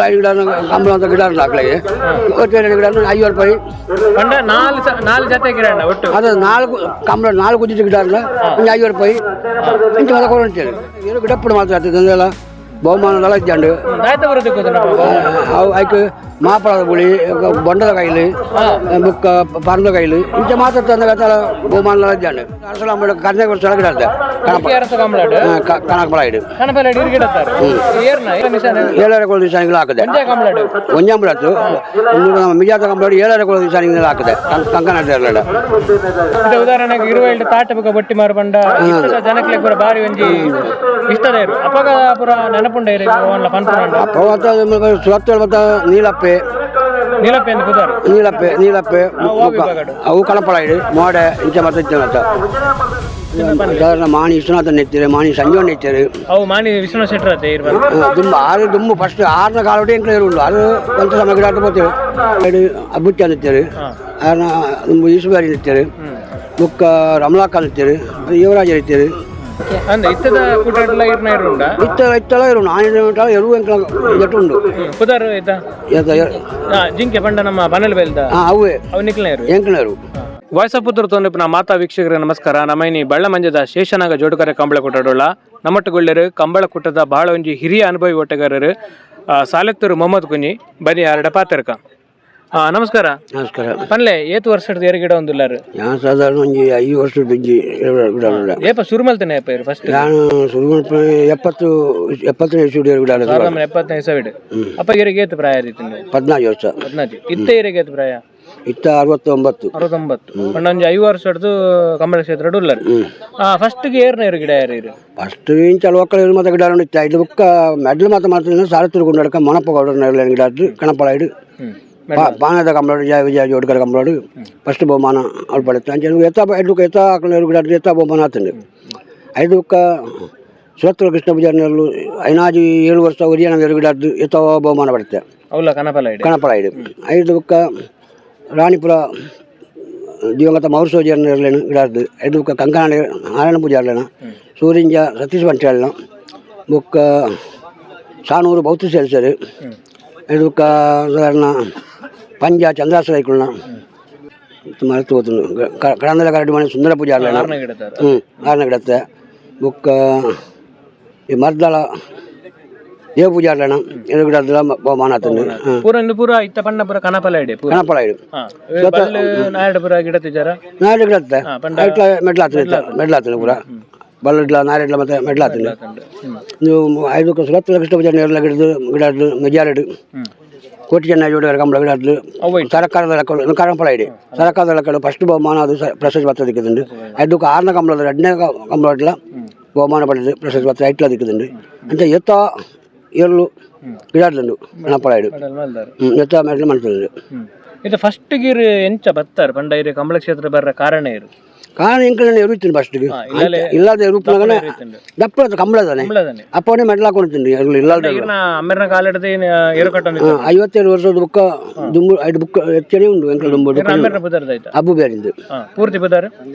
ಐದು ಗಿಡ ಕಂಬಳ ಅಂತ ಗಿಡ ಹಾಕ್ಲಿಗೆ ಒಟ್ಟು ಗಿಡ 50 ರೂಪಾಯಿ. ಪಂಡ ನಾಲ್ ನಾಲ್ ಜೊತೆ ಗಿಡ ಅಣ್ಣ ಒಟ್ಟು? ಅದು ನಾಲ್ಕು ಕಂಬಳ, ನಾಲ್ಕು ಉದ್ದಿದ ಗಿಡ ಅಲ್ಲ, ಒಂದು 50 ರೂಪಾಯಿ. ಇಂಚ ಮಾತ್ರ ಕೊಡು ಅಂತೇಳಿ ಏನು ಗಿಡಪ್ಪಡು ಮಾತ್ರ ಆಗ್ತದೆ ಅಂದೆಲ್ಲ ಬಹುಮಾನದಲ್ಲ ಇದ್ದಾಂಡು. ದಾಯ್ತ ಬರೋದಕ್ಕೆ ನಮ್ಮ? ಅವು ಐಕ್ ಮಾಪಳದ ಗುಳಿ, ಬೊಂಡದ ಕೈಲಿ, ಬುಕ್ಕ ಪರಂದ ಕೈಲಿ, ಇಂಚ ಮಾತ್ರ ತಂದ ಬಹುಮಾನದಲ್ಲ ಇದ್ದಾಂಡು. ಅರಸಲ ಕರ್ನಾಟಕ ವರ್ಷ ಗಿಡ ಇರ್ತದೆ. ಕಣಪ. ಅರಸ ಕಂಬಳಾಡು? ಕಣಕಪಳ ಇಡು. ಕಣಪಲ ನೀರು ಗಿಡತ್ತಾರೆ ಏರ್ನ ಏ ನಿಶಾನೆ? ಏಳರ ಕೋಳಿ ನಿಶಾನಿಗಳು ಹಾಕಿದೆ. ಒಂಜೇ ಕಂಬಳಾಡು? ಒಂಜಂಬಳತ್ತು ನಮ್ಮ ಮಿಜಾತ ಕಂಬಳ ಏಳರ ಕೋಳಿ ನಿಶಾನಿಗಳು ಹಾಕಿದೆ ಕಂಕನ. ಇದು ಉದಾಹರಣೆಗೆ ಇರುವೆಲ್ಡ್ ತಾಟ ಬುಕ್ಕ ಬಟ್ಟಿ ಮಾರು ಪಂಡ ಇಷ್ಟದ ಜನಕ್ಲೆ ಪೂರ ಬಾರಿ ಒಂಜಿ ಇಷ್ಟದ ಇರು ಅಪಗ ಪೂರ ನೆನಪುಂಡ ಇರು ಓನ್ಲ ಪನ್ಪುಂಡ? ಅಪ್ಪ ಸುರತ್ತೇಳು ಮತ್ತು ನೀಲಪ್ಪೆ. ನೀಲಪ್ಪೆ ಅಂತ ಪುದಾರು? ನೀಲಪ್ಪೆ, ನೀಲಪ್ಪೆ. ವಿಭಾಗಡು? ಅವು ಕಣಪಳ ಇಡು ಮೋಡೆ ಇಂಚ ಮತ್ತೆ ಇತ್ತು. ಸಾಧಾರಣ ಮಾಣಿ ವಿಶ್ವನಾಥನ್ ಇತ್ತೀರಿ, ಮಾಣಿ ಸಂಜೀವನ್ ಇತ್ತೀರಿ. ಅವು ಮಾಣಿ ವಿಷ್ಣು ಶೆಟ್ಟರ್ ಅತ್ತೆ ಇರ್ಬಾರ್ದು? ದುಂಬು ಆರು ದುಂಬು ಫಸ್ಟ್ ಆರನ ಕಾಲೋಟಿ ಎಂಕ್ಲ ಉಂಡು. ಅದು కొంత ಸಮಯ ಗಿಡ పోతే ಅಬ್ಬುಚ್ಚ ಅಂತೀರಿ, ಆರ್ನ ದುಂಬು ಈಸುಬಾರಿ ಇರ್ತೀರಿ, ಬುಕ್ಕ ರಮಲಾಕ್ ಅಂತೀರಿ, ಯುವರಾಜ್ ಇರ್ತೀರಿ. ಅಂದ ಇತ್ತದ ಕೂಟಡ್ಲ ಇರ್ನ ಇರುಂಡ? ಇತ್ತ ಇತ್ತಲ ಇರು ನಾನು ಎರು ಎಂಕ್ಲ ಜಟ್ಟು ಉಂಡು. ಪುದಾರು ಆಯ್ತಾ? ಜಿಂಕೆ ಪಂಡ ನಮ್ಮ ಬನಲ್ ಬೇಲ್ದ? ಹಾಂ, ಅವೇ. ಅವು ನಿಕ್ಲ ಇರು? ಎಂಕ್ಲರು. ವಾಯ್ಸ್ ಆಫ್ ಪುತ್ರ ತೊಂದ್ರೆ ಮಾತಾ ವೀಕ್ಷಕರಿಗೆ ನಮಸ್ಕಾರ. ನಮ್ಮೈನಿ ಬಳ್ಳಮಂಜದ ಶೇಷನಾಗ ಜೋಡುಕರೆ ಕಂಬಳ ಕೊಟ್ಟಡೋಳ. ನಮ್ಮಟ್ಟುಗೊಳ್ಳೆರು ಕಂಬಳ ಕುಟ್ಟದ ಬಹಳ ಒಂಜಿ ಹಿರಿಯ ಅನುಭವಿ ಓಟಗಾರರು ಸಾಲೆತ್ತೂರು ಮೊಹಮ್ಮದ್ ಕುഞ്ഞಿ. ಬನ್ನಿ ಆರಡ ಪಾತ್ರಕ. ನಮಸ್ಕಾರ. ನಮಸ್ಕಾರ. ಪನ್ಲೆ, ಏತು ವರ್ಷದ ಏರು ಗಿಡ ಒಂದುಲ್ಲಾರು? ನಾನು ಸಾಧಾರಣ ಒಂಜಿ 5 ವರ್ಷದ ಒಂಜಿ ಗಿಡ ಉಂಡು. ಏಪ ಶುರು ಮಲ್ತೇನೆ ಏಪ ಇರು ಫಸ್ಟ್? ನಾನು ಶುರು 70 70ನೇ ಇಸ್ವಿ ಗಿಡ. 1970ನೇ ಇಸವಿಡ್. ಅಪ್ಪ ಇರಿಗೆ ಏತು ಪ್ರಾಯ ಆದಿತ್ತು? 14 ವರ್ಷ. 14. ಇತ್ತ ಇರಿಗೆ ಏತು ಪ್ರಾಯ? ಇತ್ತ 69. 69. ಪಂಡ ಒಂಜಿ 5 ವರ್ಷ ಹಿಡ್ದು ಕಂಬಳ ಕ್ಷೇತ್ರ ಉಲ್ಲರು. ಫಸ್ಟ್ ಏರ್ನ ಇರು ಗಿಡ ಯಾರು ಇರು? ಫಸ್ಟ್ ಇಂಚ ಲೋಕಲ್ ಮಾತ ಗಿಡ ಇತ್ತು. ಐದು ಬುಕ್ಕ ಮೆಡ್ಲ್ ಮಾತ ಮಾಡ್ತೀನಿ. ಸಾರತ್ತೂರು ಗುಂಡಡ್ಕ ಮೊನಪ್ಪ ಗೌಡರ ಗಿಡ ಕಣಪಳ ಇಡು ಪಾನದ ಕಂಬಳಾಡು ಜಯ ವಿಜಯ ಜೋಡ್ಕರ ಕಂಬಳಾಡು ಫಸ್ಟ್ ಬಹುಮಾನ ಅವ್ಳು ಪಡೆತು. ಅಂಚೆ ಎತ್ತ ಐದು ಎತ್ತ ಹಾಕೊಂಡು ಗಿಡ ಎತ್ತ ಬಹುಮಾನ ಆತಂಡು. ಐದು ಬುಕ್ಕ ಸುರತ್ರ ಕೃಷ್ಣ ಪೂಜಾರಿನಲ್ಲೂ ಐನಾಜಿ 7 ವರ್ಷ ಒರಿಯನ ಗಿಡ ಎತ್ತ ಬಹುಮಾನ ಪಡುತ್ತೆ. ಅವಲ್ಲ ಕನಪಲ ಇಡು? ಕಣಪಳ ಇಡು. ಐದು ಬುಕ್ಕ ರಾಣಿಪುರ ದಿವಂಗತ ಮೌರ್ಸೋಜಿಯರ್ನ ಗಿಡ. ಐದು ಬುಕ್ಕ ಕಂಕನಾಡ ನಾರಾಯಣ ಪೂಜಾರ್ಲೆನ, ಸೂರಿಂಜ ಸತೀಶ್ ಬಂಟ್ಯಾಳ್ನ, ಬುಕ್ಕ ಸಾನೂರು ಬೌದ್ಧ ಸೇರಿಸರು. ಐದು ಬುಕ್ಕ ಸಾಧಾರಣ ಪಂಜ ಚಂದ್ರಾಸ ಐಕುಲ್ನ ಮರೆತು ಹೋತು. ಕಡಂದಲ ಕರಡಿ ಮನೆ ಸುಂದರ ಪೂಜಾರ್ಲೆನ. ಆರನೇ ಗಿಡದಾರ? ಹ್ಞೂ, ಆರನೇ ಗಿಡತ್ತೆ. ಬುಕ್ಕ ಈ ಮರ್ದಳ ದೇವ ಪೂಜಾರ್ಲೆನ ಎರಡು ಗಿಡದ ಬಹುಮಾನ ಆತಂದು. ಹ್ಞೂ. ಪೂರ ಇಂದು ಪೂರ ಇತ್ತ ಪಣ್ಣ ಪೂರ ಕನಪಲ ಇಡೆ ಪೂರ? ಕಣಪಳ ಇಡು. ಬಲ್ಲು ನಾಯಡ ಪೂರ ಗಿಡ ತಿಜಾರ? ನಾಲ್ಕು ಗಿಡ. ಪಂಡ ಐಟ್ಲ ಮೆಟ್ಲಾತನ, ಮೆಟ್ಲಾತನ ಪೂರ ಬಲ್ಲಡ್ಲ ನಾರೆಡ್ಲ ಮತ್ತೆ ಮೆಟ್ಲಾತನ. ನೀವು ಐದು ಸುರತ್ಲ ಕೃಷ್ಣ ಪೂಜೆ ನೇರಲ ಗಿಡದು ಗಿಡ ಮೆಜಾರಿಡು ಕೋಟಿ ಜನ ಜೋಡಿ ಕಂಬಳ ಗಿಡ. ಸರಕಾರದ ಲೆಕ್ಕ ಕರಂಪಳ ಇಡಿ ಸರಕಾರದ ಲೆಕ್ಕ ಫಸ್ಟ್ ಬಹುಮಾನ ಅದು ಪ್ರಶಸ್ತಿ ಪತ್ರ ದಿಕ್ಕುದುಂಡು. ಐದಕ್ಕೆ ಆರನೇ ಕಂಬಳದ ಎರಡನೇ ಕಂಬಳ ಬಹುಮಾನ ಪಡೆದು ಪ್ರಶಸ್ತಿ ಪತ್ರ ಐಟ್ಲ ದಿಕ್ಕುದುಂಡು. ಅಂತ ಎತ್ತ ಏಳು ಗಿಡಾಡ್ಲುಂಡು ಗಣಪಳ ಇಡು. ಎತ್ತ ಮೆಟ್ಲು ಮಾಡ್ತದೆ. ಇದು ಫಸ್ಟ್ ಗಿರ್ ಎಂಚ ಬತ್ತಾರ ಪಂಡ ಇರು ಕಂಬಳ ಕ್ಷೇತ್ರ ಬರ್ರ ಕಾರಣ ಇರು? ಕಾರಣ ಎಂಕಲ್ ಎರುತ್ತಿನ ಫಸ್ಟ್ಗೆ ಇಲ್ಲದ ರೂಪನಾಗನೆ ದಪ್ಪ ಕಂಬಳದಾನೆ. ಕಂಬಳದಾನೆ. ಅಪ್ಪನೇ ಮೆಟ್ಲು ಹಾಕೊಂಡು ಇಲ್ಲದ. ಇರ್ನ ಅಮ್ಮೆರ್ನ ಕಾಲಿಡದೆ ಏರು ಕಟ್ಟೊಂದು. 57 ವರ್ಷದ ಬುಕ್ಕ ದುಂಬು ಐದು ಬುಕ್ಕ ಹೆಚ್ಚನೇ ಉಂಡು ಎಂಕಲ್ ದುಂಬು. ಅಮ್ಮೆರ್ನ ಪುದರ್ದ ಆಯ್ತಾ? ಅಬ್ಬು ಬ್ಯಾರಿಂದು. ಪೂರ್ತಿ ಪುದರ್?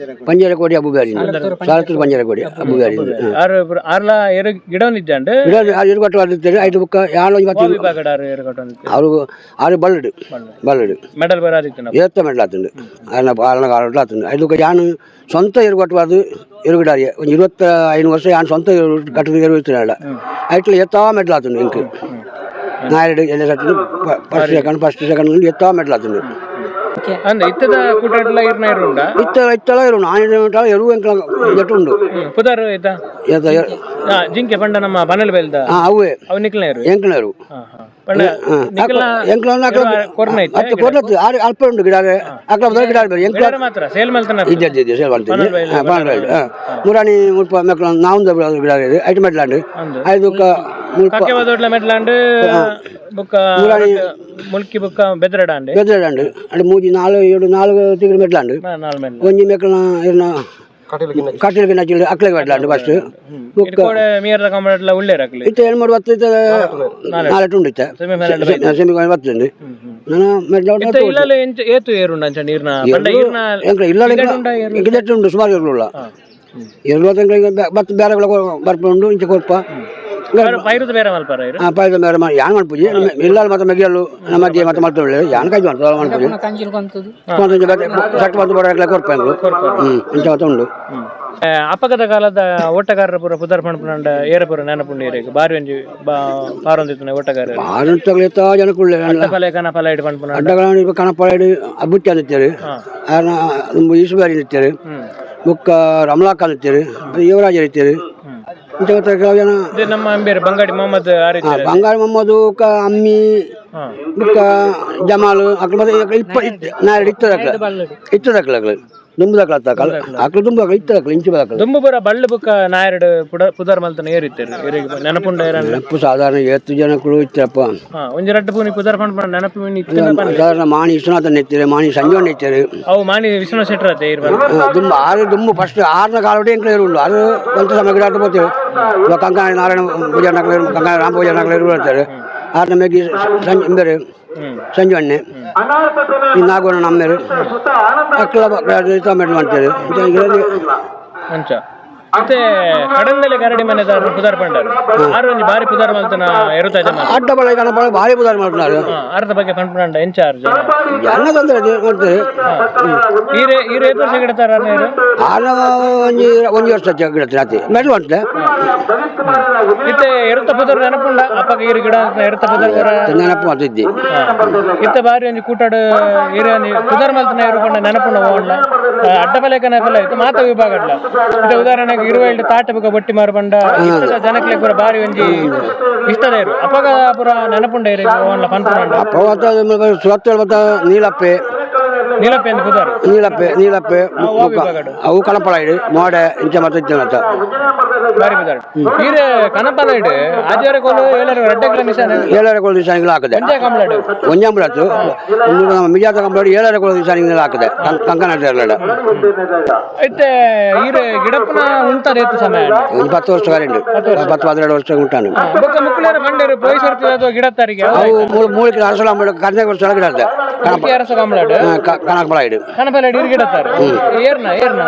ಪಂಜರ ಕೋಡಿ ಅಬ್ಬು ಬ್ಯಾರಿಂದು, ಸಾರತ್ತೂರು ಪಂಜರ ಕೋಡಿ ಅಬ್ಬು ಬ್ಯಾರಿಂದು. ಆರು ಆರ್ಲ ಏರು ಗಿಡ ಇದ್ದಾಂಡು? ಗಿಡ ಎರು ಕಟ್ಟು ಆಡಿರ್ತಾರೆ. ಐದು ಬುಕ್ಕ ಯಾಳು ಇವತ್ತು ವಿಭಾಗಡ ಆರು ಏರು ಕಟ್ಟೊಂದು? ಅವರು ಆರು ಬಲ್ಲಡು ಬಲ್ಲಡು. ಮೆಡಲ್ ಬರಾದಿತ್ತು? ಏತ್ತ ಮೆಟ್ಲು ಆತುಂಡು. ಆರ್ನ ಆರ್ನ ಕಾಲೋಟ್ಲು ಆತುಂಡು. ಐದು ಬುಕ್ಕ ಯಾನು ಸ್ವಂತ ಎರು ಕಟ್ಟುವುದು ಎರು ಗಿಡ ಒಂದು 25 ವರ್ಷ ಯಾನು ಸ್ವಂತ ಎರು ಕಟ್ಟುದು ಎರು ಇತ್ತಿನ ಐಟ್ಲ ಎತ್ತಾ ಮೆಟ್ಲು ಆತುಂಡು. ಇಂಕ್ ನಾಯಡು ಎಲ್ಲ ಸಟ್ಟು first second, first second ಎತ್ತಾ ಮೆಟ್ಲು ಆತುಂಡು. ಅಂದ ಇತ್ತದ ಕೂಟಡ್ಲ ಇರ್ನ ಇರುಂಡ? ಇತ್ತ ಇತ್ತಲ ಇರು ನಾನು ಎರು ಎಂಕಲ್ ಜಟ್ಟು ಉಂಡು. ಪುದರ್ ಆಯ್ತಾ? ಏತ ಜಿಂಕೆ ಪಂಡ ನಮ್ಮ ಬನಲ್ ಬೇಲ್ದ? ಹಾಂ, ಅವೇ. ಅವು ನಿಕ್ಲ ಇರು? ಎಂಕಲರು. ಪಂಡ ನಿಕ್ಲ ಎಂಕಲ. ಕೊರ್ನ ಐತೆ? ಅತ್ತು ಕೊಡ್ಲತ್ತು ಆರು ಅಲ್ಪ ಉಂಡು ಗಿಡ ಅಕ್ಲ ಬದಲು ಗಿಡ ಬೇರೆ ಎಂಕಲ. ಗಿಡ ಮಾತ್ರ ಸೇಲ್ ಮಲ್ತನ? ಇದ್ದೆ ಇದ್ದೆ ಸೇಲ್ ಮಾಡ್ತೀನಿ. ಹಾಂ, ಹಾಂ, ಮುರಾಣಿ ಮುಲ್ಪ ಮೆಕ್ಲ ನಾವುಂದ ಗಿಡ ಐಟು ಮೆಟ್ಲಾಂಡು. ಐದು ಮುಲ್ಪ. ಕಕ್ಕೆ ದೊಡ್ಡ ಮೆಟ್ಲಾಂಡ್ ಬುಕ್ಕ ಮುಲ್ಕಿ ಬುಕ್ಕ ಬೆದ್ರಡ ಅಂಡೆ? ಬೆದ್ರಡಾಂಡು ಅಂಡ್ ಮೂಜಿ ನಾಲ್ ಏಳು ನಾಲ್ಕು ತಿಂಗಳು ಮೆಟ್ಲಾಂಡು. ನಾಲ್ ಮೆಟ್ಲ. ಒಂಜಿ ಮೆಕ್ಲ ಇರ್ನ ಕಟ್ಟಿಲ್ ನಚ್ಚಿಲ್ ಅಕ್ಲೆಗ್ ಮೆಟ್ಲಾಂಡು ಫಸ್ಟ್ ಬುಕ್ಕ. ಕೋಡೆ ಮೀರ್ದ ಕಂಬಳಟ್ಲ ಉಳ್ಳೇರ್ ಅಕ್ಲೆ? ಇತ್ತ ಏನು ಮಾಡುವ ಇತ್ತ ನಾಲೆಟ್ ಉಂಡು ಇತ್ತ ಸೆಮಿ ಬತ್ತುಂಡು ನಾನು ಮೆಟ್ಲ. ಇತ್ತ ಇಲ್ಲಲ್ಲ ಎಂಚ ಏತು ಏರುಂಡ ಅಂಚ ನೀರ್ನ ಪಂಡ ಈರ್ನ? ಎಂಕ್ಲ ಇಲ್ಲ. ಗಿಡಟ್ಟು ಉಂಡು ಸುಮಾರು ಎರುಲ್ಲ ಎರುಳು. ಬತ್ತು ಬೇರೆ ಬರ್ಪುಂಡು ಇಂಚ ಕೊರ್ಪ. ಪೈರುದ ಬೇರೆ ಮಲ್ಪಾರ ಇರು. ಹಾಂ, ಪೈದ ಮೇರೆ ಯಾನ್ ಮಲ್ಪುಜಿ. ನಮ್ಮ ಇಲ್ಲಾಲ್ ಮಾತ ಮೆಗ್ಯಲ್ಲು ನಮ್ಮ ಅಜ್ಜಿ ಮಾತ ಮಲ್ತೊಳ್ಳೆ. ಯಾನ್ ಕೈ ಮಾಡ್ತು ಮಲ್ಪುಜಿ. ಒಂದೊಂದು ಬತ್ತೆ ಸಟ್ ಬಂದು ಬಡಗಲ ಕೊರ್ಪೆಂಗ್ಳು. ಇಂಚ ಮಾತ ಉಂಡು. ಅಪಗದ ಕಾಲದ ಓಟಗಾರರ ಪೂರ ಪುದರ್ ಪಣಪುನಂಡ ಏರ ಪೂರ ನೆನಪುಂಡು ಏರಿಗೆ ಬಾರಿ ಒಂಜಿ ಪಾರೊಂದಿತ್ತಿನ ಓಟಗಾರರು? ಆರಂತಗಳು ಜನಕುಳ್ಳೆ. ಫಲ ಕನ ಫಲ ಇಡು ಪನ್ಪುನಂಡ. ಅಡ್ಡಗಳ ಕಣಪಳಾಡಿ ಅಬ್ಬುಚ್ಚಿ ಅಂದಿತ್ತಾರೆ, ಈಸುಬಾರಿ ಅಂದಿತ್ತಾರೆ, ಬೊಕ್ಕ ರಮಲಾಕ್ ಅಂದಿತ್ತಾರೆ, ಯುವರಾಜ್ ಇರ್ತಾರೆ, ಇಂಥ ಮಾತ ಕೆಲವು ಜನ. ಇದು ನಮ್ಮ ಅಂಬೇರು ಬಂಗಾಡಿ ಮೊಹಮ್ಮದ್ ಆರಿದ್ದಾರೆ. ಬಂಗಾರ ಮೊಹಮ್ಮದು ಕ ಅಮ್ಮಿ ಬೊಕ್ಕ ಜಮಾಲು ಅಕ್ಲು ಮತ್ತೆ ಇಪ್ಪ ನಾಯಡ್ ಇತ್ತದಕ್ಲ ಇತ್ತದಕ್ಲ ಅಕ್ಲು ದುಂಬುದಕ್ಲ ಅತ್ತ ಅಕ್ಲು ದುಂಬು ಅಕ್ಲು ಇತ್ತದಕ್ಲು ಇಂಚು ಬದಕ್ಲು. ದುಂಬು ಪೂರ ಬಳ್ಳು ಬುಕ್ಕ ನಾಯರ್ಡ್ ಪುಡ ಪುದರ್ ಮಲ್ತನ ಏರಿತ್ತೇರು ಏರಿಗೆ ನೆನಪುಂಡ ಏರನ್ನ? ನೆನಪು ಸಾಧಾರಣ ಏತ್ತು ಜನಕ್ಕಳು ಇತ್ತಪ್ಪ. ಒಂಜಿ ರಡ್ಡು ಪೂನಿ ಪುದರ್ ಪನ್ಪುನ ನೆನಪು ಮೀನು ಇತ್ತಿನ ಪನ್ಲೆ. ಸಾಧಾರಣ ಮಾಣಿ ವಿಶ್ವನಾಥನ್ ಇತ್ತಾರೆ, ಮಾಣಿ ಸಂಜೀವಣ್ಣ ಇತ್ತಾರೆ. ಅವು ಮಾಣಿ ವಿಷ್ಣು ಶೆಟ್ಟರ್ ಅತ್ತೆ ಇರ್ಬಾರ್ದು. ದುಂಬು ಆರು ದುಂಬು ಫಸ್ಟ್ ಆರನ ಕಾಲೋಟಿ ಎಂಕ್ಲು ಉಂಡು. ಆರು ಒಂತ ಸಮಯ ಗಿಡ ಆಟ పోತೇವೆ. ಕಂಕಣ ನಾರಾಯಣ ಪೂಜಾ ನಕಲು, ಕಂಕಣ ರಾಮ ಪೂಜಾ ನಕಲು ಇರ್ತಾರೆ. ಆರನ ಮೇಗಿ ಸಂಜೆ ಬೇರೆ ಸಂಜೀವಣ್ಣೆ, ಈ ನಾಗೋಣ ನಮ್ಮೇರು ಅಕ್ಕಲ ಮಾಡ್ತಾರೆ. ಅಂಚ ಮತ್ತೆ ಕಡಂದಲೆ ಗರಡಿ ಮನೆದಾರರು ಪುದರ್ ಪಂಡರು. ಆರು ಒಂಜಿ ಬಾರಿ ಪುದರ್ ಮಲ್ತನ ಎರುತ ಜನ. ಅಡ್ಡ ಬಳ ಗಣಪಳ ಭಾರಿ ಪೂಜೆ ಮಾಡ್ತಾರೆ. ಅರ್ಧ ಬಗ್ಗೆ ಪನ್ಪುನಂಡ ಎಂಚ ಆರು ಜನ? ಜನ ತೊಂದರೆ ಮಾಡ್ತಾರೆ. ಈರೆ ಈರೆ ಏತ್ ವರ್ಷ ಗಿಡತಾರ ನೀರು? ಆರನ ಒಂಜಿ ಒಂಜಿ ವರ್ಷ ಗಿಡ ರಾತ್ರಿ ಮೆಡಲ್ ಮಾಡ್ತಾರೆ. ಇತ್ತೆ ಎರುತ ಪುದರ್ ನೆನಪುಂಡ ಅಪ್ಪಗ ಈರು ಗಿಡ ಅಂತ ಎರುತ ಪುದರ್ ಪೂರ? ನೆನಪು ಮಾಡ್ತಿದ್ದಿ. ಇತ್ತ ಬಾರಿ ಒಂಜಿ ಕೂಟಾಡು ಈರೆ ಒಂಜಿ ಪುದರ್ ಮಲ್ತನ ಎರು ಪಂಡ ನೆನಪುಂಡ ಓಣ್ಲ ಅಡ್ಡ ಬಲೇಕನ ಫಲ ಇತ್ತು ಮಾತ ವಿಭಾಗ ಅಡ್ಲ. ಇತ್ತೆ ಉದಾಹರಣೆಗೆ ಇರುವೆಲ್ಡ್ ತಾಟ ಬುಕ್ಕ ಬಟ್ಟಿ ಮಾರು ಪಂಡ ಇತ್ತದ ಜನಕ್ಲೆ ಪೂರ ಬಾರಿ ಒಂಜಿ ಇಷ್ಟದ ಇರು. ಅಪ್ಪಗ ಪೂರ ನೆನಪುಂಡ ಇರು ಓಣ್ಲ ಪನ್ಪುಂಡ? ಅಪ್ಪ ಸುರತ್ತೇಳು ಮತ್ತ ನೀಲಪ್ಪೆ. ನೀಲಪ್ಪೆ ಅಂತ ಪುದರ್? ನೀಲಪ್ಪೆ ನೀಲಪ್ಪೆ ಬೊಕ್ಕ ಅವು ಕಣಪಳ ಇಡು ಮೋಡೆ ಇಂಚ ಮತ್ತೆ ಇತ್ತು. ಬಾರಿ ಪುದರ್. ಈರೆ ಕನಪಲ ಇಡು ಆಜಾರೆ ಕೋಲು ಏಳರ ರಡ್ಡೆಗ್ಲ ನಿಶಾನೆ. ಏಳರ ಕೋಳು ನಿಶಾನಿಗಳು ಹಾಕಿದೆ. ಒಂಜೇ ಕಂಬಳಡು? ಒಂಜಾಂಬುಳತ್ತು ನಮ್ಮ ಮಿಜಾತ ಕಂಬಳಿ ಏಳರ ಕೋಳು ನಿಶಾನಿಗಳು ಹಾಕಿದೆ ಕಂಕನ. ಇತ್ತೆ ಈರೆ ಗಿಡಪ್ಪನ ಉಂತಾರೆ ಏತ್ ಸಮಯ? ಒಂದು 10 ವರ್ಷ ಉಂಟು, 10 12 ವರ್ಷ ಉಂಟಾನು. ಬೊಕ್ಕ ಮುಕ್ಕುಳೇರ ಬಂಡೇರು ಪೊಯ್ಸರ್ತಿ ಅಥವಾ ಗಿಡತ್ತಾರಿಗೆ? ಅವು ಮೂರು ಮೂರು ಕಿಲೋ ಅರಸಲ ಕರ್ನಾಟಕ ವರ್ಷ ಗಿಡ ಇರ್ತದೆ. ಕಣಪ ಅರಸ ಕಂಬಳಡು. ಕಣಪಳ ಇಡು. ಕನಪಲ ಇಡು ಗಿಡತ್ತಾರೆ. ಏರ್ನ ಏರ್ನ?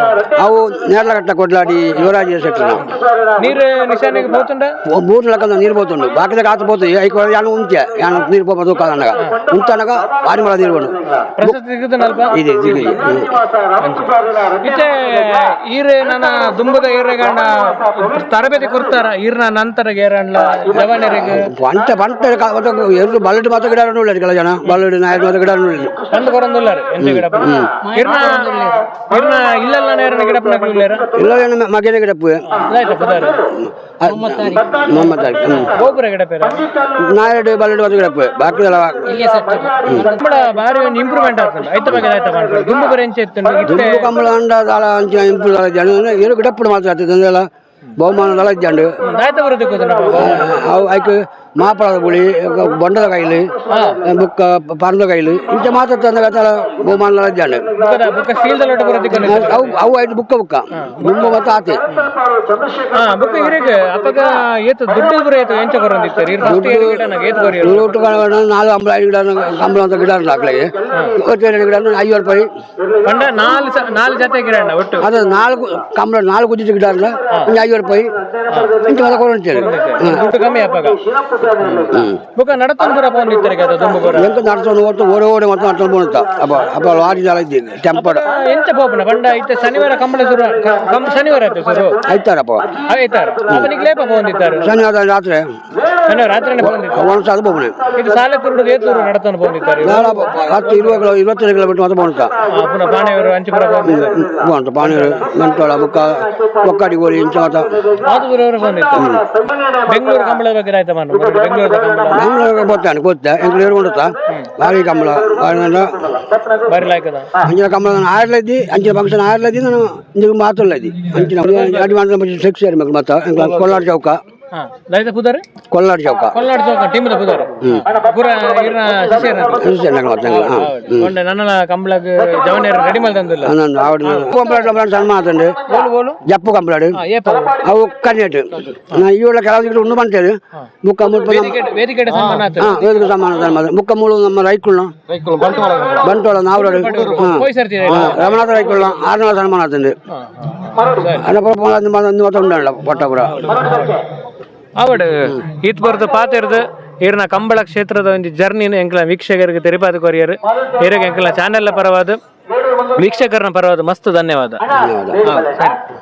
ಅವು ನೇರ್ಲಗಟ್ಟ ಕೊಡ್ಲಾಡಿ ಯುವರಾಜ ಶೆಟ್ಟರ್ನ. ನೀರು ನಿಶಾನೆಗೆ పోతుండ? 3 ಲಕ್ಕದ ನೀರು పోతుండు. ಬಾಕಿದ ಕಾತು పోతుంది. ಐಕು ಯಾನು ಉಂತ್ಯ ಯಾನು ನೀರು ಪೋಪದು ಕಾದನಗ ಉಂಟನಗ ಬಾರಿ ಮಳ ನೀರು ಬೋಡು. ಪ್ರಶಸ್ತಿ ಸಿಗುದನಲ್ಪ? ಇದೆ ಇದೆ. ಇತ್ತೆ ಈರೆ ನನ್ನ ದುಂಬದ ಏರೆಗಂಡ ತರಬೇತಿ ಕೊಡ್ತಾರ ಈರ್ನ ನಂತರ ಗೇರಣ್ಲ ಜವಾನರಿಗೆ? ಪಂಟ ಪಂಟ ಎರಡು ಬಲ್ಲಡು ಮಾತ್ರ ಗಿಡ ಉಳ್ಳ ಕೆಲ ಜನ ಬಲ್ಲಡು ನಾಯರು ಮಾತ್ರ ಗಿಡ ಉಳ್ಳ. ಬಂದು ಕೊರಂದುಲ್ಲಾರು ಎಂತ ಗಿಡಪ್ಪ ಇರ್ನ ಇರ್ನ ಇಲ್ಲಲ್ಲ ನೇರನ ಗಿಡಪ್ಪನ ಉಳ್ಳೇರ? ಇಲ್ಲ, ಏನು ಮಗೇನೆ ಗಿಡಪ್ಪು. ಆಯ್ತಾ ಪುದಾರು? ಮೊಹಮ್ಮದ್ ತಾರಿಕ್. ಗೋಪುರ ಗಿಡಪೇರ? ನಾಯರು ಬಲ್ಲಡು ಮಾತ್ರ ಗಿಡಪ್ಪು ಬಾಕಿ. ಕಂಬಳ ಬಾರಿ ಒಂದು ಇಂಪ್ರೂವ್ಮೆಂಟ್ ಆಗ್ತದೆ ಐತ ಬಗ್ಗೆ ಆಯ್ತಾ ಮಾಡ್ತಾರೆ. ದುಂಬು ಬರ ಎಂಚ ಇತ್ತು ಇತ್ತೆ? ದುಂಬು ಕಂಬಳ ಅಂಡ ದಾಳ ಅಂಚಿನ ಇಂಪ್ರೂವ್ ದಾಳ ಇದ್ದಾಂಡು. ಏನು ಗಿಡಪ್ಪು ಮಾತ್ರ ಆಗ್ತದೆ ಅಲ್ಲ, ಬಹುಮಾನ ದಾಳ ಇದ್ದಾಂಡು. ಆಯ್ತಾ ಬರೋದಕ್ಕೆ? ಅವು ಐಕ್ ಮಾಪಳದ ಗುಳಿ, ಬೊಂಡದ ಕೈಲಿ, ಬುಕ್ಕ ಪರಂದ ಕೈಲಿ ಇಂಚ ಮಾತ್ರ ತಂದ ಬಹುಮಾನ ದಾಳ ಇದ್ದಾಂಡು. ಬುಕ್ಕದ ಬುಕ್ಕ ಸ್ಟೀಲ್ ದೊಡ್ಡ ಬರೋದಕ್ಕೆ. ಅವು ಅವು ಐದು ಬುಕ್ಕ ಬುಕ್ಕ ದುಂಬು ಮತ್ತು ಆತೆ. ಹಾ, ಬುಕ್ಕ ಇರೇಗ ಅಪ್ಪಗ ಏತು ದುಡ್ಡು ಬರ ಏತು ಎಂಚ ಕೊರಂದಿತ್ತು ಇರ್ ಫಸ್ಟ್ ಗಿಡನಾಗ ಏತು ಕೊರಿಯರು? ನೂರು ನಾಲ್ಕು ಅಂಬಳ ಐದು ಗಿಡ ಕಂಬಳ ಅಂತ ಗಿಡ ಹಾಕ್ಲಿಗೆ ಎರಡು ಗಿಡ 50 ರೂಪಾಯಿ. ಪಂಡ ನಾಲ್ ಜೊತೆ ಗಿಡ ಒಟ್ಟು? ಅದು ನಾಲ್ಕು ಕಂಬಳ ನಾಲ್ಕು ಉದ್ದಿದ ಗಿಡ ಅಲ್ಲ, ಒಂದು 50 ರೂಪಾಯಿ ಇಂಚ ಮಾತ್ರ ಕೊರಂತೇಳಿ. ದುಡ್ಡು ಕಮ್ಮಿ ಅಪ್ಪಗ. ಬುಕ್ಕ ನಡತೊಂದು ಬರ ಪೋಂದಿತ್ತಾರೆ ಅದು ದುಂಬು ಬರ? ಎಂತ ನಡ್ಸೋದು ಹೊರ್ತು ಓಡಿ ಓಡಿ ಮತ್ತೆ ನಡ್ಕೊಂಡು ಹೋಗ್ತಾ. ಅಪ್ಪ ಅಪ್ಪ ಲಾರಿ ಜಾಲ ಇದ್ದೀನಿ ಟೆಂಪಡ್. ಎಂಚ ಪೋಪುನ ಪಂಡ ಇತ್ತೆ ಶನಿವಾರ ಕಂಬಳ ಶುರು ಶನಿವಾರ ಆಯ್ತು ಶುರು? ಆಯ್ತಾರಪ್ಪ. ಆಯ್ತಾರ ಅವನಿಗೆ ಲೇಪ ಪೋಂದಿತ್ತಾರೆ? ಶನಿವಾರ ರಾತ್ರಿ. ಶನಿವಾರ ರಾತ್ರಿನೇ ಪೋಂದಿತ್ತು? ಒಂದು ಸಾಲ ಹೋಗ್ನೆ. ಇದು ಸಾಲೆ ತುರುಡು ಏತೂರು ನಡತೊಂದು ಪೋಂದಿತ್ತಾರೆ? 10 20 ಕಿಲೋ 25 ಕಿಲೋಮೀಟರ್ ಮಾತ್ರ ಹೋಗ್ತಾ. ಪುನಃ ಪಾಣೆಯವರು ಅಂಚಿಪುರ ಪೋಂದಿತ್ತಾರೆ? ಹೋಗ್ತಾ ಪಾಣೆಯವರು ಮಂಟೋಳ ಬುಕ್ಕ ಬೊಕ್ಕಾಡಿ ಗೋಲಿ ಇಂಚ ಮಾತ್ರ. ಆತು ದೂರವರು ಪೋಂದಿತ್ತು. ಬೆಂಗಳೂರು ಕಂಬಳದ ಬಗ್ಗೆ ಆಯ್ತಾ ಮಾನು ಬೆಂಗಳೂರು ಕಂಬಳ? ಬೆಂಗಳೂರಿಗೆ పోతాను ಗೊತ್ತಾ ಎಂಕ್ಲು ಏರುಕೊಂಡುತ್ತಾ ಭಾರಿ ಕಂಬಳ ಭಾರಿ. ಬಾರಿ ಲಾಯ್ಕದ. ಅಂಚಿನ ಕಂಬಳ ಆಡ್ಲೈತಿ, ಅಂಚಿನ ಫಂಕ್ಷನ್ ಆಡ್ಲೈತಿ. ನಾನು ಇಂಚಿನ ಮಾತುಲ್ಲೈತಿ ಅಂಚಿನ ಅಡ್ವಾನ್ಸ್ ಸಿಕ್ಸ್ ಸೇರಿ ಮಕ್ಕಳು ಮತ್ತ ಕೊಲ್ಲಾಡ್ ಚೌಕ. ಹಾ, ಲಲಿತ ಪುದರ್. ಕೊಲ್ಲಾಡ್ ಚೌಕ. ಕೊಲ್ನಾಡು ಚೌಕ ಟೀಮ್ದ ಪುದರ್ ಪೂರ ಇರ್ನ ಶಿಷ್ಯರ? ಶಿಷ್ಯರ ಮತ್ತೆ. ಹಾಂ. ಒಂಡೆ ನನ್ನ ಕಂಬಳಗ್ ಜವನಿಯರ್ ರೆಡಿ ಮಲ್ತಂದಿಲ್ಲ. ನಂದು ಆವಡ ಕಂಪ್ಲೇಂಟ್ ಸಣ್ಣ ಮಾತಂಡು. ಓಲು ಓಲು? ಜಪ್ಪು ಕಂಪ್ಲೇಂಟ್. ಏಪ? ಅವು ಕನ್ನೆಟ್ ನಾ ಇವೆಲ್ಲ ಕೆಲವು ಉಂಡು ಬಂತೇವೆ ಬುಕ್ಕ ಮುಲ್ಪ. ವೇದಿಕೆ ಸನ್ಮಾನ ಆತು? ಹಾಂ, ವೇದಿಕೆ ಸನ್ಮಾನ ಸನ್ಮಾನ ಬುಕ್ಕ ಮೂಳು ನಮ್ಮ ರೈಕುಳ್ನ ಬಂಟ್ವಾಳ ನಾವ್ರಾಡು. ಹಾಂ. ಹೋಯ್ ಸರ್ತಿ. ರಮನಾಥ ರೈಕುಳ್ನ ಆರ್ನೂರ ಸನ್ಮಾನ ಆತಂಡು. ಸರಿ. ಅన్నಪುರ ಮಾತ್ರ ಉಂಡಲ್ಲ ಪಟ್ಟಾಪುರ. ಅವಡ್ ಈತ್ ಬರ್ದು ಪಾತೆರ್ದು ಈರ್ನ ಕಂಬಳ ಕ್ಷೇತ್ರದ ಒಂಜಿ ಜರ್ನಿನ ಎಂಕ್ಲ ವೀಕ್ಷಕರಿಗೆ ತೆರಿಪಾದ ಕೊರಿಯರ್. ಈರೆಗ್ ಎಂಕ್ಲ ಚಾನೆಲ್ ಪರವಾದ, ವೀಕ್ಷಕರನ ಪರವಾದ ಮಸ್ತ್ ಧನ್ಯವಾದ. ಧನ್ಯವಾದ. ಹಾ, ಸರಿ.